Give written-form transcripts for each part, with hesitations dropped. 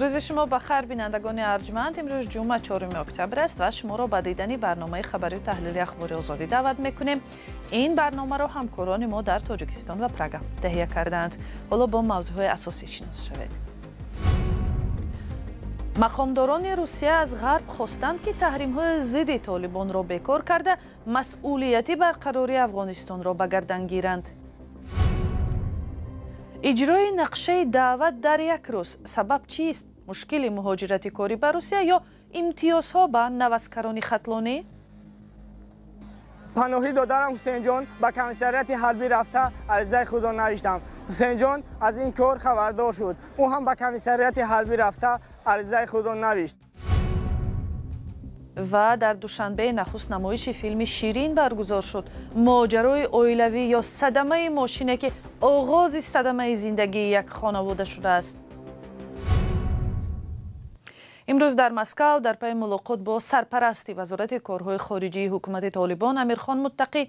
Рӯзи шумо ба хайр, бинандагони арҷманд. Имрӯз ҷумъа 4 октябр аст ва шуморо ба дидани барномаи хабарию таҳлили Ахбори Озодӣ даъват мекунем. Ин барномаро ҳамкорони мо дар Тоҷикистон ва Прага таҳия кардаанд. Ҳоло бо мавзӯъҳои асосӣ шинос шавед. Мақомдорони Русия аз Ғарб хостанд, ки таҳримҳои зидди Толибонро бекор карда, масъулияти барқарории Афғонистонро ба гардан гиранд. Иҷрои нақшаи даъват дар як рӯз сабаб чист? Мушкили муҳоҷирати корӣ ба Русия ё имтиёзҳо ба наваскарони хатлонӣ? Паноҳӣ додарам Ҳусейнҷон ба комиссариати ҳарбӣ рафта аризаи худро навиштам. Ҳусейнҷон аз ин кор хабардор шуд. Ӯ ҳам ба комиссариати ҳарбӣ рафта аризаи худро навишт. Ва дар Душанбе нахуст намоиши филми Ширин баргузор шуд. Моҷарои оилавӣ ё садамаи мошине, ки оғози садамаи зиндагии як хонавода шудааст. Имрӯз дар Москав дар пайи мулоқот бо сарпарасти Вазорати корҳои хориҷии ҳукумати Толибон Амирхон Муттақӣ,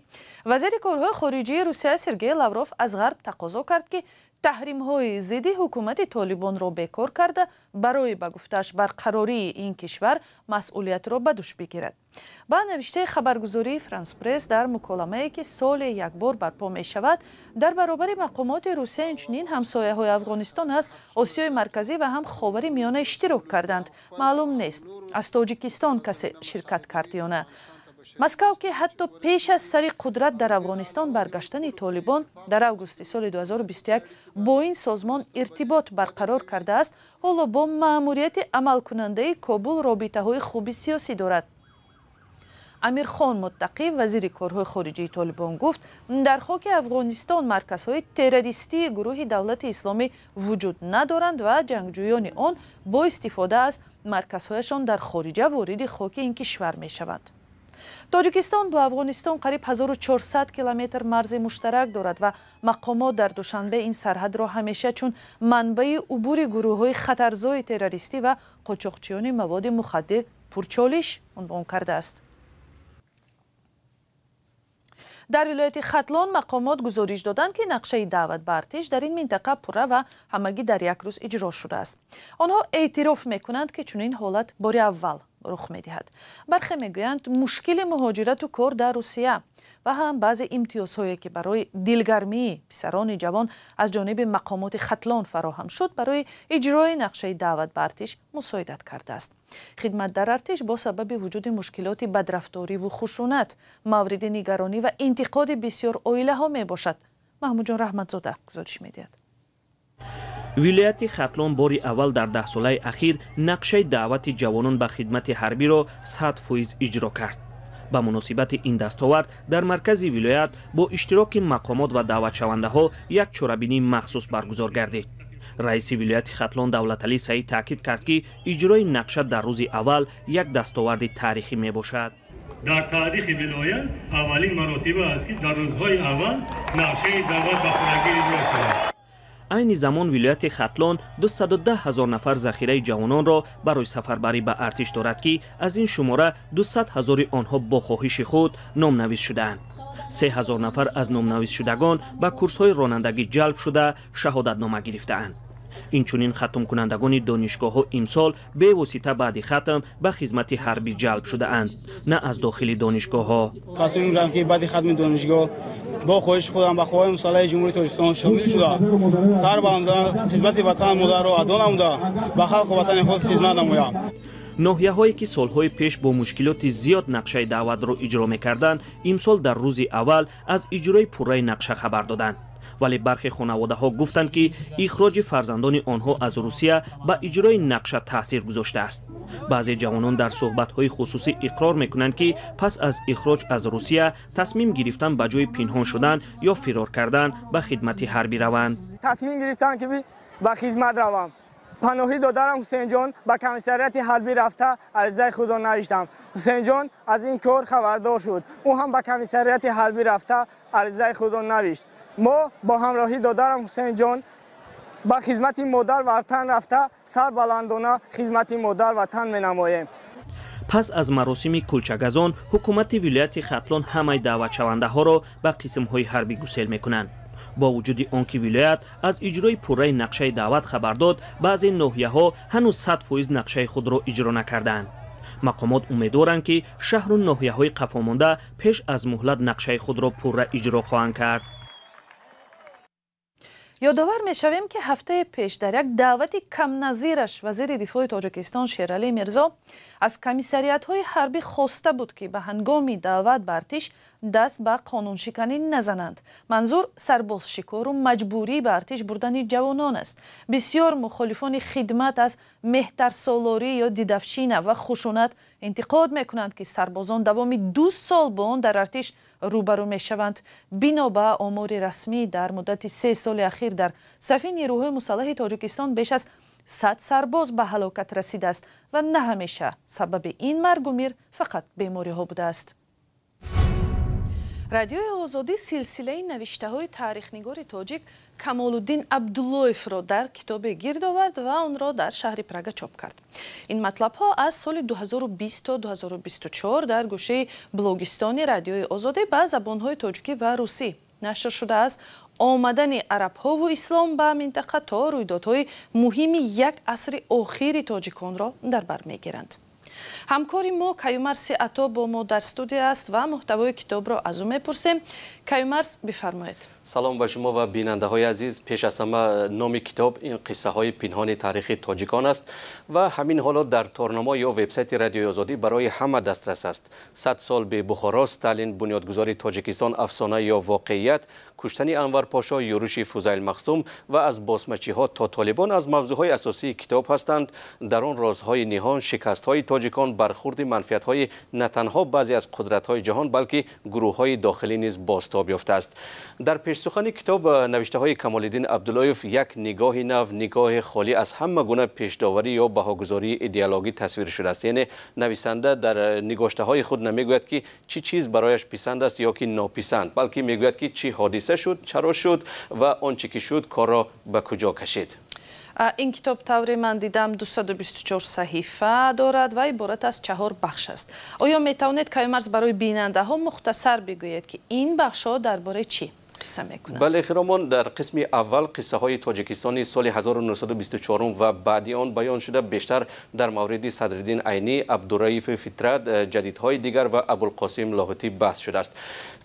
вазири корҳои хориҷии Русия Сергей Лавров аз Ғарб тақозо кард, ки таҳримҳои зидди ҳукумати Толибонро бекор карда, барои ба гуфтааш барқарории ин кишвар масъулиятро ба дӯш бигирад. Ба навиштаи хабаргузории Франс Пресс, дар муколамае, ки соле як бор барпо мешавад, дар баробари мақомоти Русия инчунин ҳамсояҳои Афғонистон аз Осиёи Марказӣ ва ҳам Ховари Миёна иштирок карданд. Маълум нест, аз Тоҷикистон касе ширкат кард ё на. Москав, ки ҳатто пеш аз сари қудрат дар Афғонистон баргаштани Толибон дар августи соли 2021 бо ин созмон иртибот барқарор кардааст, ҳоло бо маъмурияти амалкунандаи Кобул робитаҳои хуби сиёсӣ дорад. Амирхон Муттақӣ, вазири корҳои хориҷии Толибон, гуфт, дар хоки Афғонистон марказҳои террористии гурӯҳи Давлати Исломӣ вуҷуд надоранд ва ҷангҷӯёни он бо истифода аз марказҳояшон дар хориҷа вориди хоки ин кишвар мешаванд. Тоҷикистон бо Афғонистон қариб 1400 километр марзи муштарак дорад ва мақомот дар Душанбе ин сарҳадро ҳамеша чун манбаи убури гурӯҳҳои хатарзои террористӣ ва қочоқчиёни маводи мухаддир пурчолиш унвон кардааст. Дар вилояти Хатлон мақомот гузориш доданд, ки нақшаи даъват ба артиш дар ин минтақа пурра ва ҳамагӣ дар як рӯз иҷро шудааст. Онҳо эътироф мекунанд, ки чунин ҳолат бори аввал рух медиҳад. Бархе мегӯянд, мушкили муҳоҷирату кор дар Русия ва ҳам баъзе имтиёзҳое, ки барои дилгармии писарони ҷавон аз ҷониби мақомоти Хатлон фароҳам шуд, барои иҷрои нақшаи даъват ба артиш мусоидат кардааст. Хидмат дар артиш бо сабаби вуҷуди мушкилоти бадрафториву хушунат мавриди нигаронӣ ва интиқоди бисёр оилаҳо мебошад. Маҳмудҷон Раҳматзода гузориш медиҳад. Вилояти Хатлон бори аввал дар 10 солаи ахир нақшаи даъвати ҷавонон ба хидмати ҳарбиро 100% иҷро кард. Ба муносибати ин дастовард дар маркази вилоят бо иштироки мақомот ва даъватшавандаҳо як чорабинии махсус баргузор гардид. Раиси вилояти Хатлон Давлаталӣ Саид таъкид кард, ки иҷрои нақша дар рӯзи аввал як дастоварди таърихӣ мебошад. Дар таърихи вилоят аввалин маротиба аст, ки дар рӯзҳои аввал нақшаи даъват ба пуррагӣ иҷро шавад. Айни замон вилояти Хатлон 210 ҳазор нафар захираи ҷавононро барои сафарбарӣ ба артиш дорад, ки аз ин шумора 200 ҳазори онҳо бо хоҳиши худ номнавис шудаанд. 3 ҳазор нафар аз номнависшудагон ба курсҳои ронандагӣ ҷалб шуда, шаҳодатнома гирифтаанд. Инчунин хатмкунандагони донишгоҳҳо имсол бевосита баъди хатм ба хизмати ҳарбӣ ҷалб шудаанд, на аз дохили донишгоҳҳо. Тасмим гирифтам, ки баъди хатми донишгоҳ бо хоҳиши худам ба Қувваҳои мусаллаҳи Ҷумҳурии Тоҷикистон шомил шуда, сар баланда хизмати ватан модарро адо намуда, ба халқу ватани худ хизмат намоям. Ноҳияҳое, ки солҳои пеш бо мушкилоти зиёд нақшаи даъватро иҷро мекарданд, имсол дар рӯзи аввал аз иҷрои пурраи нақша хабар доданд. Вале бархе хонаводаҳо гуфтанд, ки ихроҷи фарзандони онҳо аз Русия ба иҷрои нақша таъсир гузоштааст. Баъзе ҷавонон дар суҳбатҳои хусусӣ иқрор мекунанд, ки пас аз ихроҷ аз Русия тасмим гирифтан ба ҷои пинҳон шудан ё фирор кардан ба хидмати ҳарбӣ раванд. Тасмим гирифтам, ки ба хизмат равам. Паноҳӣ додарам Ҳусейнҷон ба комиссариати ҳарбӣ рафта аризаи худро навиштам. Ҳусейнҷон аз ин кор хабардор шуд. Ӯ ҳам ба комиссариати ҳарбӣ рафта аризаи худро навишт. Мо бо ҳамроҳӣ додарам Ҳусейнҷон ба хизмати модар ватан рафта, сарбаландона хизмати модар ватан менамоем. Пас аз маросими кулчагазон ҳукумати вилояти Хатлон ҳамаи даъватшавандаҳоро ба қисмҳои ҳарбӣ гусел мекунанд. Бо вуҷуди он ки вилоят аз иҷрои пурраи нақшаи даъват хабар дод, баъзе ноҳияҳо ҳанӯз 100% нақшаи худро иҷро накардаанд. Мақомот умедворанд, ки шаҳру ноҳияҳои қафомонда пеш аз муҳлат нақшаи худро пурра иҷро хоҳанд кард. Ёдовар мешавем, ки ҳафтаи пеш дар як даъвати камназираш вазири дифои Тоҷикистон Шералӣ Мирзо аз комиссариятҳои ҳарбӣ хоста буд, ки ба ҳангоми даъват ба артиш даст ба қонуншиканӣ назананд. Манзур сарбозшикору маҷбурӣ ба артиш бурдани ҷавонон аст. Бисёр мухолифони хидмат аз меҳтарсолорӣ ё дидавшина ва хушунат интиқод мекунанд, ки сарбозон давоми 2 сол бо он дар артиш рӯбарӯ мешаванд. Бино ба омори расмӣ, дар муддати 3 соли ахир дар сафи нерӯҳои мусаллаҳи Тоҷикистон беш аз 100 сарбоз ба ҳалокат расидааст ва на ҳамеша сабаби ин маргу мир фақат бемориҳо будааст. Радиои Озодӣ силсилаи навиштаҳои таърихнигори тоҷик Камолуддин Абдуллоевро дар китобе гирд овард ва онро дар шаҳри Прага чоп кард. Ин матлабҳо аз соли 2020 то 2024 дар гӯшаи блогистони Радиои Озодӣ ба забонҳои тоҷикӣ ва русӣ нашр шудааст. Омадани арабҳову ислом ба минтақа то рӯйдодҳои муҳими як асри охири тоҷиконро дар бар мегиранд. Ҳамкори мо Каюмарси Ато бо мо дар студия аст ва муҳтавои китобро аз ӯ мепурсем. Каюмарс, бифармоед. Салом ба шумо ва бинандаҳои азиз. Пеш аз ҳама номи китоб ин қиссаҳои пинҳони таърихи тоҷикон аст ва ҳамин ҳоло дар торнамо ё вебсайти Радиои Озодӣ барои ҳама дастрас аст. 100 сол бе Бухоро, Сталин, бунёдгузори Тоҷикистон, афсона ё воқеият, куштани Анвар Пошо, юруши Фузайл Махсум ва аз босмачиҳо то толибон аз мавзӯъҳои асосии китоб ҳастанд. Дар он розҳои ниҳон, шикастҳои тоҷикон, бархурди манфиатҳои на танҳо баъзе аз қудратҳои ҷаҳон, балки гурӯҳҳои дохилӣ низ бозтоб ёфтааст. Дар пешсухани китоб навиштаҳои Камолиддин Абдуллоев як нигоҳи нав, нигоҳи холӣ аз ҳама гуна пешдоварӣ ё баҳогузории идеологӣ тасвир шудааст. Яъне нависанда дар нигоштаҳои худ намегӯяд, ки чӣ чиз барояш писанд аст ё ки нописанд, балки мегӯяд, ки чӣ ҳодиса шуд, чаро шуд ва он чӣ ки шуд корро ба куҷо кашид. Ин китоб тавре ман дидам 224 саҳифа дорад ва иборат аз 4 бахш аст. Оё метавонед, Каюмарс, барои бинандаҳо мухтасар бигӯед, ки ин бахшҳо дар бораи чӣ қисса мекунанд? Бале, хиромон, дар қисми аввал қиссаҳои тоҷикистони соли 1924 ва баъди он баён шуда, бештар дар мавриди Садриддин Айнӣ, Абдураифи Фитрат, ҷадидҳои дигар ва Абулқосим Лоҳутӣ баҳс шудааст.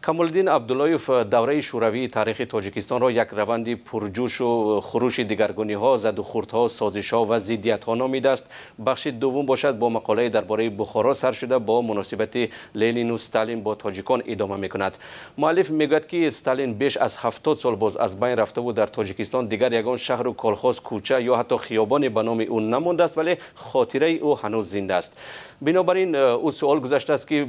Камолиддин Абдуллоев давраи шӯравии таърихи Тоҷикистонро як раванди пурҷӯшу хурӯши дигаргуниҳо, задухӯрдҳо, созишҳо ва зиддиятҳо номидааст. Бахши дуввум бошад бо мақолаи дар бораи Бухоро сар шуда, бо муносибати Ленину Сталин бо тоҷикон идома мекунад. Муаллиф мегӯяд, ки Сталин беш аз 70 сол боз аз байн рафтаву дар Тоҷикистон дигар ягон шаҳру колхоз, кӯча ё ҳатто хиёбоне ба номи ӯ намондааст, вале хотираи ӯ ҳанӯз зинда аст. Бинобар ин ӯ суол гузаштааст, ки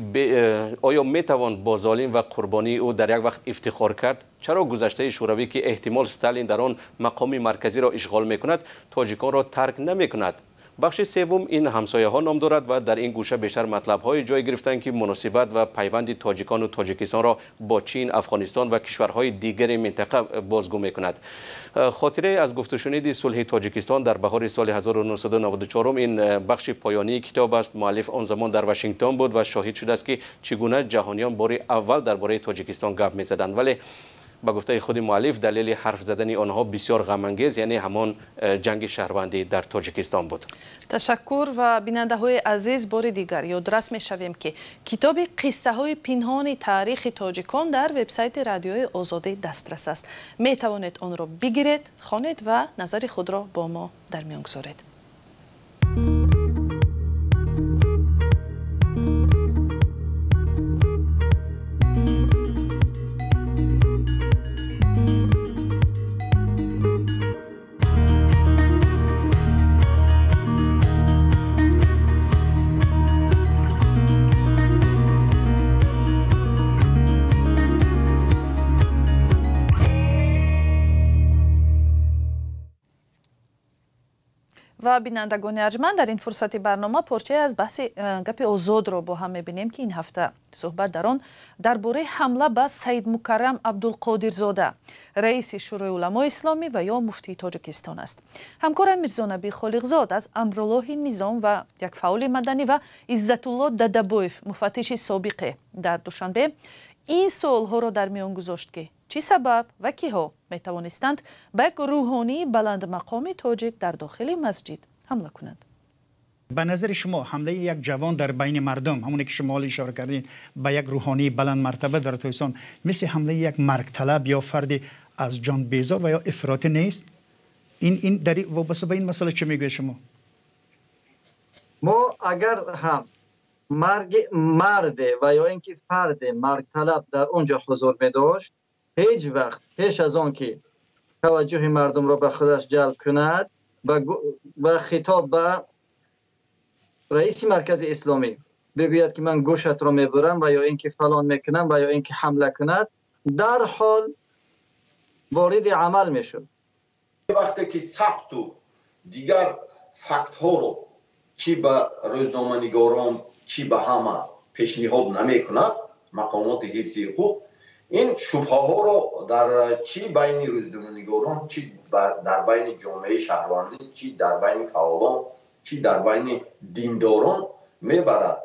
оё метавон бо золим ва қурбонии ӯ дар як вақт ифтихор кард? Чаро гузаштаи шӯравӣ, ки эҳтимол Сталин дар он мақоми марказиро ишғол мекунад, тоҷиконро тарк намекунад? Бахши севум ин ҳамсояҳо ном дорад ва дар ин гӯша бештар матлабҳое ҷой гирифтанд, ки муносибат ва пайванди тоҷикону Тоҷикистонро бо Чин, Афғонистон ва кишварҳои дигари минтақа бозгӯ мекунад. Хотирае аз гуфтушуниди сулҳи Тоҷикистон дар баҳори соли 1994 ин бахши поёнии китоб аст. Муаллиф он замон дар Вашингтон буд ва шоҳид шудааст, ки чӣ гуна ҷаҳониён бори аввал дар бораи Тоҷикистон гап мезаданд. Вале ба гуфтаи худи муаллиф далели ҳарф задани онҳо бисёр ғамангез, яъне ҳамон ҷанги шаҳрвандӣ дар Тоҷикистон буд. Ташаккур ва бинандаҳои азиз, бори дигар ёдрас мешавем, ки китоби қиссаҳои пинҳони таърихи тоҷикон дар вебсайти Радиои Озодӣ дастрас аст. Метавонед онро бигиред, хонед ва назари худро бо мо дар миён гузоред. Ва бинандагони арҷманд, дар ин фурсати барнома порчае аз баҳси гапи озодро бо ҳам мебинем, ки ин ҳафта суҳбат дар он дар бораи ҳамла ба Саидмукаррам Абдулқодирзода, раиси Шӯрои уламои исломӣ ва ё муфтии Тоҷикистон аст. Ҳамкорам Мирзонаби Холиқзод аз Амруллоҳи Низом ва як фаъоли маданӣ ва Иззатулло Дадабоев, муфаттиши собиқе дар Душанбе, ин суолҳоро дар миён гузошт, ки Чӣ сабаб ва киҳо метавонистанд ба як рӯҳонии баландмақоми тоҷик дар дохили масҷид ҳамла кунанд? Ба назари шумо ҳамлаи як ҷавон дар байни мардум, ҳамоне ки шумо ҳоло ишора кардед, ба як рӯҳонии баландмартаба дар Тоҷикистон мисли ҳамлаи як маргталаб ё фарди аз ҷон безор ва ё ифротӣ нест? Ин дар вобаста ба ин масъала чӣ мегӯед шумо? Мо агар ҳам марги марде ва ё ин ки фарде маргталаб дар он ҷо ҳузур медошт, ҳеҷ вақт пеш аз он ки таваҷҷӯҳи мардумро ба худаш ҷалб кунад ва хитоб ба раиси маркази исломӣ бигӯяд ки ман гӯшатро мебурам ва ё ин ки фалон мекунам ва ё ин ки ҳамла кунад, дарҳол вориди амал мешуд. Вақте ки сабту дигар фактҳоро чӣ ба рӯзноманигорон, чӣ ба ҳама пешниҳод намекунад мақомоти ҳифзи ҳуқуқ, ин шубҳаҳоро дар чӣ байни рӯзноманигорон, чӣ дар байни ҷомеаи шаҳрвандӣ, чӣ дар байни фаъолон, чӣ дар байни диндорон мебарад.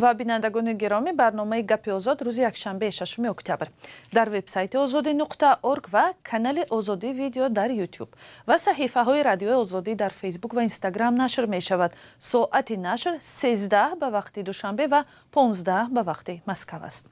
Ва бинандагони гиромӣ, барномаи Гапи Озод рӯзи якшанбе 6 октябр дар вебсайти озодӣ.орг ва канали Озодӣ видео дар YouTube ва саҳифаҳои радиои Озодӣ дар Фейсбук ва Инстаграм нашр мешавад. Соати нашр 13 ба вақти Душанбе ва 15 ба вақти Москва аст.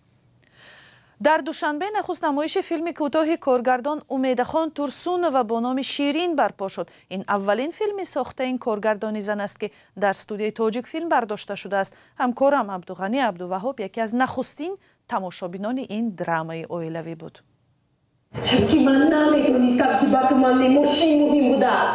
Дар Душанбе нахуст намоиши филми кӯтоҳи коргардон Умедахон Турсунова бо номи Ширин барпо шуд. Ин аввалин филми сохтаи ин коргардони зан аст, ки дар студияи Тоҷикфилм бардошта шудааст. Ҳамкорам Абдуғанӣ Абдуваҳоб яке аз нахустин тамошобинони ин драмаи оилавӣ буд. Чунки ман намедонистам, ки ба ту ман мошин муҳим будааст.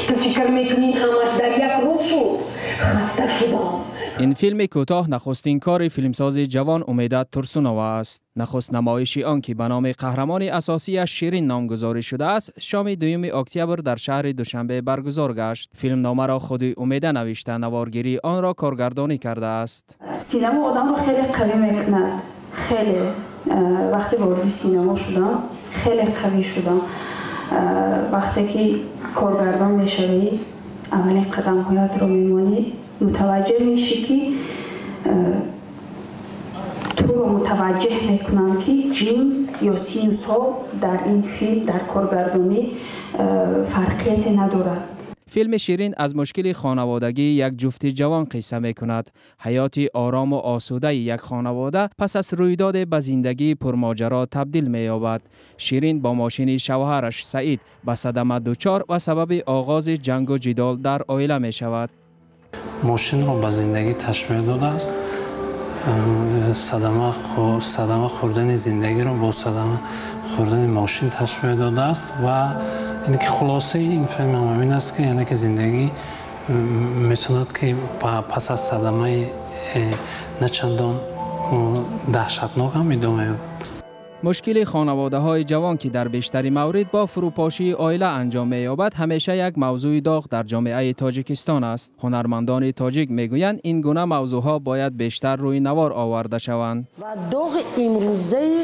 Ту фикр мекунӣ ҳамаш дар як рӯз шуд? Хаста шудам. Ин филми кӯтоҳ нахустин кори филмсози ҷавон Умеда Турсунова аст. Нахуст намоиши он, ки ба номи қаҳрамони асосиаш Ширин номгузорӣ шудааст, шоми 2 октябр дар шаҳри Душанбе баргузор гашт. Филмномаро худи Умеда навишта, наворгирии онро коргардонӣ кардааст. Синамо одамро хеле қавӣ мекунад. Хеле. Вақте вориди синамо шудам, хеле қавӣ шудам. Вақте ки коргардон мешавӣ, аввалин қадамҳоятро мемонӣ, мутаваҷҷеҳ мешӣ, ки туро мутаваҷҷеҳ мекунанд, ки ҷинс ё сину сол дар ин филм, дар коргардонӣ фарқияте надорад. Филми Ширин аз мушкили хонаводагии як ҷуфти ҷавон қисса мекунад. Ҳаёти орому осудаи як хонавода пас аз рӯйдоде ба зиндагии пурмоҷаро табдил меёбад. Ширин бо мошини шавҳараш Саид ба садама дучор ва сабаби оғози ҷангу ҷидол дар оила мешавад. Мошинро ба зиндагӣ ташбеҳ додааст. Садама хӯрдани зиндагиро бо садама хӯрдани мошин ташбеҳ додааст ва яъне ки хулосаи ин филм ҳам ҳамин аст, ки яъне ки зиндагӣ метавонад, ки пас аз садамаи на чандон даҳшатнок ҳам идома ёбад. Мушкили хонаводаҳои ҷавон, ки дар бештари маврид бо фурӯпошии оила анҷом меёбад, ҳамеша як мавзӯи доғ дар ҷомеаи Тоҷикистон аст. Ҳунармандони тоҷик мегӯянд, ин гуна мавзӯъҳо бояд бештар рӯи навор оварда шаванд. Ва доғи имрӯзаи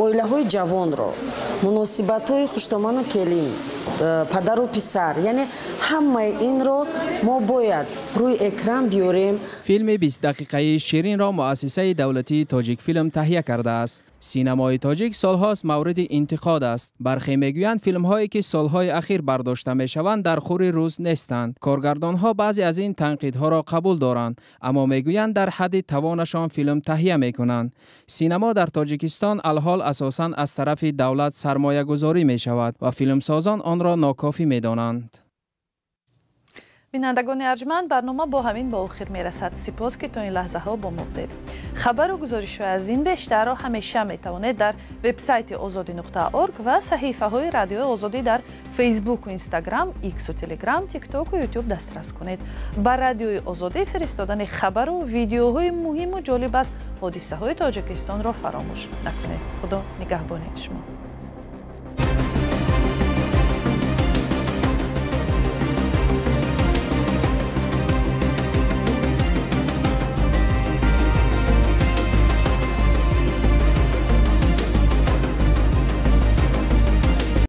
оилаҳои ҷавонро, муносибатҳои хуштоману келин, падару писар, яъне ҳамаи инро мо бояд рӯи экран биёрем. Филми 20 дақиқаи Ширинро муассисаи давлатии Тоҷикфилм таҳия кардааст. Синамои тоҷик солҳост мавриди интиқод аст. Бархе мегӯянд, филмҳое ки солҳои ахир бардошта мешаванд, дар хури рӯз нестанд. Коргардонҳо баъзе аз ин танқидҳоро қабул доранд, аммо мегӯянд, дар ҳадди тавонашон филм таҳия мекунанд. Синамо дар Тоҷикистон алҳол асосан аз тарафи давлат сармоягузорӣ мешавад ва филмсозон онро нокофӣ медонанд. Бинандагони арҷманд, барнома бо ҳамин ба охир мерасад. Сипос, ки то ин лаҳзаҳо бо мо будед. Хабару гузоришҳои аз ин бештарро ҳамеша метавонед дар вебсайти озодӣ.орг ва саҳифаҳои радиои Озодӣ дар Фейсбуку Инстаграм, Иксу Телеграм, Тиктоку Ютуб дастрас кунед. Ба радиои Озодӣ фиристодани хабару видеоҳои муҳиму ҷолиб аз ҳодисаҳои Тоҷикистонро фаромӯш накунед. Худо нигаҳбони шумо.